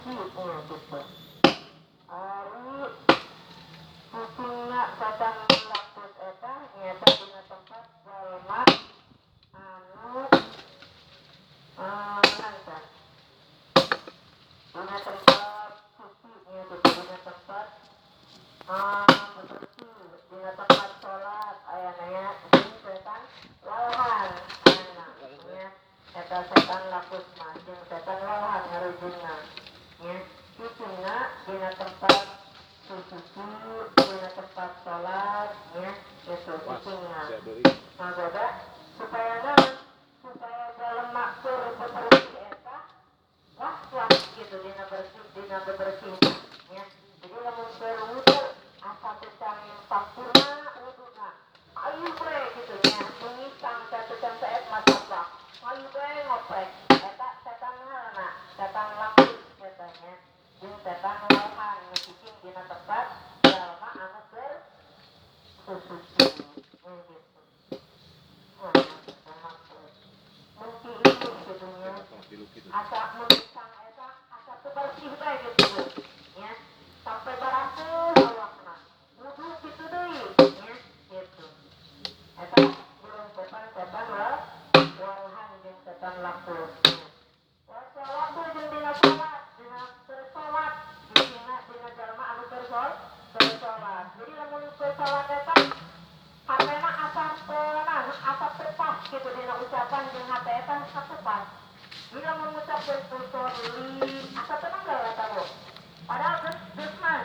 suci nya gitu. Ari cicingna setan lakus eta nyaeta dina tempat jalma anu naon, dina tempat suci nya gitu, dina tempat bersih, dina tempat salat ayana nya, jeung setan walhan ayana nya. Eta setan lakus mah jeung setan walhan ngarujungna nya, cicingna dina tempat suci, dina tempat salat nya itu cicingna ngagoda supaya naon? Supaya jalma keur bebersih eta was-was gitu dina bersih, dina bebersih nya. Jadi lamun keur wudu asa teu can sampurna wuduna, ayo bre gitu nya, mengisang teu can saet masabah, ayo bre ngoprek. Eta setan ngaranna setan lakus eta nya, jeung setan walhan nu cicing dina tempat jalma anu keur susuci nya gitu. Nah, mungkin itu gitu nya, asa mengisang eta asa teu bersih bae gitu nya, sampai baraseuh awakna, wudu kitu deui nya gitu. Eta belum setan-setan walhan jeung setan lakus nya. Wa sholatu jeung dina salat, dina keur salat, dina dina jalma anu keur salat. Jadi lamun keur salat eta hatena asa teu naon, asa teu pas gitu dina ucapan jeung hate eta asa teu pas. Jadi lamun ngucap usolli asa teu nanggal eta, Bu. Padahal geus geus mah.